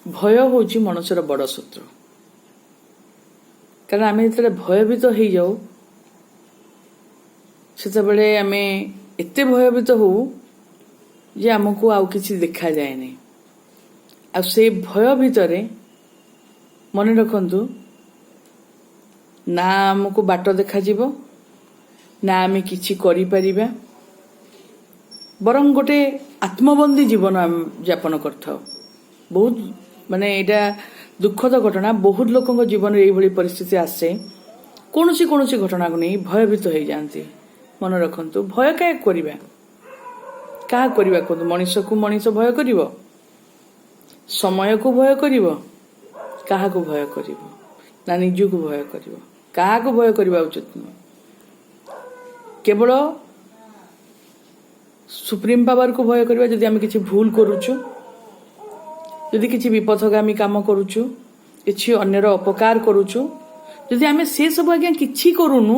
ଭୟ ହେଉଛି ମଣିଷର ବଡ଼ ଶତ୍ରୁ। କାରଣ ଆମେ ଯେତେବେଳେ ଭୟଭୀତ ହେଇଯାଉ, ସେତେବେଳେ ଆମେ ଏତେ ଭୟଭୀତ ହଉ ଯେ ଆମକୁ ଆଉ କିଛି ଦେଖାଯାଏନି। ଆଉ ସେ ଭୟ ଭିତରେ, ମନେ ରଖନ୍ତୁ, ନା ଆମକୁ ବାଟ ଦେଖାଯିବ, ନା ଆମେ କିଛି କରିପାରିବା, ବରଂ ଗୋଟେ ଆତ୍ମବନ୍ଦୀ ଜୀବନ ଆମେ ଯାପନ କରିଥାଉ। ବହୁତ ମାନେ ଏଇଟା ଦୁଃଖଦ ଘଟଣା। ବହୁତ ଲୋକଙ୍କ ଜୀବନରେ ଏଇଭଳି ପରିସ୍ଥିତି ଆସେ। କୌଣସି କୌଣସି ଘଟଣାକୁ ନେଇ ଭୟଭୀତ ହେଇଯାଆନ୍ତି। ମନେ ରଖନ୍ତୁ, ଭୟ କାହାକୁ କରିବା? କାହାକୁ କରିବା କୁହନ୍ତୁ? ମଣିଷକୁ ମଣିଷ ଭୟ କରିବ? ସମୟକୁ ଭୟ କରିବ? କାହାକୁ ଭୟ କରିବ? ନା ନିଜକୁ ଭୟ କରିବ? କାହାକୁ ଭୟ କରିବା ଉଚିତ ନୁହେଁ। କେବଳ ସୁପ୍ରିମ ପାୱାରକୁ ଭୟ କରିବା, ଯଦି ଆମେ କିଛି ଭୁଲ କରୁଛୁ, ଯଦି କିଛି ବିପଥଗାମୀ କାମ କରୁଛୁ, କିଛି ଅନ୍ୟର ଅପକାର କରୁଛୁ। ଯଦି ଆମେ ସେ ସବୁ ଆଜ୍ଞା କିଛି କରୁନୁ,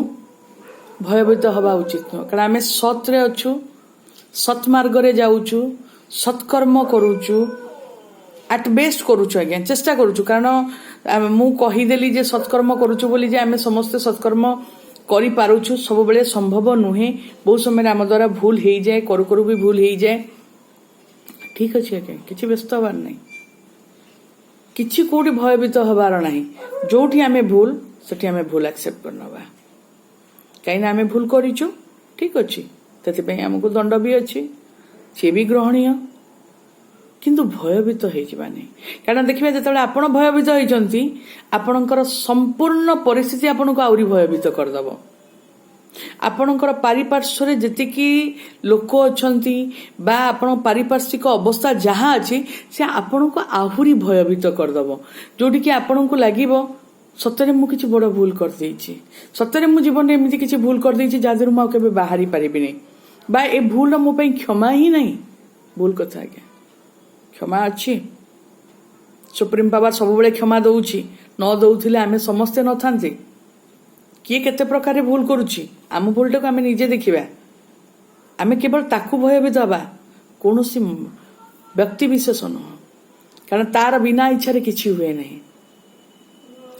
ଭୟଭୀତ ହେବା ଉଚିତ ନୁହଁ। କାରଣ ଆମେ ସତରେ ଅଛୁ, ସତ୍ ମାର୍ଗରେ ଯାଉଛୁ, ସତ୍କର୍ମ କରୁଛୁ, ଆଟ୍ ବେଷ୍ଟ କରୁଛୁ ଆଜ୍ଞା, ଚେଷ୍ଟା କରୁଛୁ। କାରଣ ମୁଁ କହିଦେଲି ଯେ ସତ୍କର୍ମ କରୁଛୁ ବୋଲି ଯେ ଆମେ ସମସ୍ତେ ସତ୍କର୍ମ କରିପାରୁଛୁ, ସବୁବେଳେ ସମ୍ଭବ ନୁହେଁ। ବହୁତ ସମୟରେ ଆମ ଦ୍ୱାରା ଭୁଲ ହେଇଯାଏ, କରୁ କରୁ ବି ଭୁଲ ହେଇଯାଏ। ଠିକ ଅଛି ଆଜ୍ଞା, କିଛି ବ୍ୟସ୍ତ ହବାର ନାହିଁ, କିଛି କୋଉଠି ଭୟଭୀତ ହବାର ନାହିଁ। ଯୋଉଠି ଆମେ ଭୁଲ, ସେଠି ଆମେ ଭୁଲ ଆକ୍ସେପ୍ଟ କରିନେବା। କାହିଁକିନା ଆମେ ଭୁଲ କରିଛୁ, ଠିକ ଅଛି, ସେଥିପାଇଁ ଆମକୁ ଦଣ୍ଡ ବି ଅଛି, ସିଏ ବି ଗ୍ରହଣୀୟ। କିନ୍ତୁ ଭୟଭୀତ ହେଇଯିବାନି। କାରଣ ଦେଖିବେ, ଯେତେବେଳେ ଆପଣ ଭୟଭୀତ ହେଇଛନ୍ତି, ଆପଣଙ୍କର ସମ୍ପୂର୍ଣ୍ଣ ପରିସ୍ଥିତି ଆପଣଙ୍କୁ ଆହୁରି ଭୟଭୀତ କରିଦବ। ଆପଣଙ୍କର ପାରିପାର୍ଶ୍ୱରେ ଯେତିକି ଲୋକ ଅଛନ୍ତି ବା ଆପଣଙ୍କ ପାରିପାର୍ଶ୍ୱିକ ଅବସ୍ଥା ଯାହା ଅଛି, ସେ ଆପଣଙ୍କୁ ଆହୁରି ଭୟଭୀତ କରିଦବ, ଯୋଉଠିକି ଆପଣଙ୍କୁ ଲାଗିବ, ସତରେ ମୁଁ କିଛି ବଡ଼ ଭୁଲ କରିଦେଇଛି, ସତରେ ମୁଁ ଜୀବନରେ ଏମିତି କିଛି ଭୁଲ କରିଦେଇଛି, ଯାହା ଦେହରୁ ମୁଁ ଆଉ କେବେ ବାହାରି ପାରିବିନି, ବା ଏ ଭୁଲର ମୋ ପାଇଁ କ୍ଷମା ହିଁ ନାହିଁ। ଭୁଲ କଥା ଆଜ୍ଞା। କ୍ଷମା ଅଛି। ସୁପ୍ରିମ ପାୱାର ସବୁବେଳେ କ୍ଷମା ଦଉଛି। ନ ଦଉଥିଲେ ଆମେ ସମସ୍ତେ ନଥାନ୍ତେ। କିଏ କେତେ ପ୍ରକାରରେ ଭୁଲ କରୁଛି, ଆମ ଭୁଲଟାକୁ ଆମେ ନିଜେ ଦେଖିବା। ଆମେ କେବଳ ତାକୁ ଭୟଭୀତ ହେବା, କୌଣସି ବ୍ୟକ୍ତି ବିଶେଷ ନୁହଁ। କାରଣ ତାର ବିନା ଇଚ୍ଛାରେ କିଛି ହୁଏ ନାହିଁ।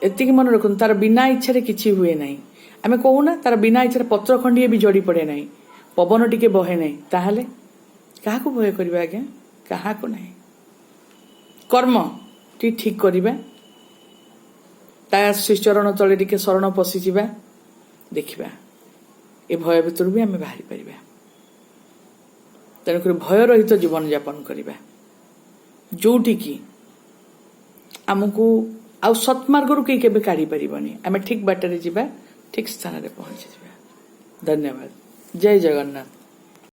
ଏତିକି ମନେ ରଖନ୍ତୁ, ତାର ବିନା ଇଚ୍ଛାରେ କିଛି ହୁଏ ନାହିଁ। ଆମେ କହୁନା, ତାର ବିନା ଇଚ୍ଛାରେ ପତ୍ର ଖଣ୍ଡିଏ ବି ଝଡ଼ି ପଡ଼େ ନାହିଁ, ପବନ ଟିକେ ବହେ ନାହିଁ। ତାହେଲେ କାହାକୁ ଭୟ କରିବା ଆଜ୍ଞା? କାହାକୁ ନାହିଁ। କର୍ମ ଟିକେ ଠିକ କରିବା, ତା ଶ୍ରୀଚରଣ ତଳେ ଟିକେ ଶରଣ ପଶିଯିବା, ଦେଖିବା ଏ ଭୟ ଭିତରୁ ବି ଆମେ ବାହାରି ପାରିବା। ତେଣୁକରି ଭୟ ରହିତ ଜୀବନ ଯାପନ କରିବା, ଯୋଉଠିକି ଆମକୁ ଆଉ ସତ୍ମାର୍ଗରୁ କେହି କେବେ କାଢି ପାରିବନି। ଆମେ ଠିକ ବାଟରେ ଯିବା, ଠିକ ସ୍ଥାନରେ ପହଞ୍ଚିଯିବା। ଧନ୍ୟବାଦ। ଜୟ ଜଗନ୍ନାଥ।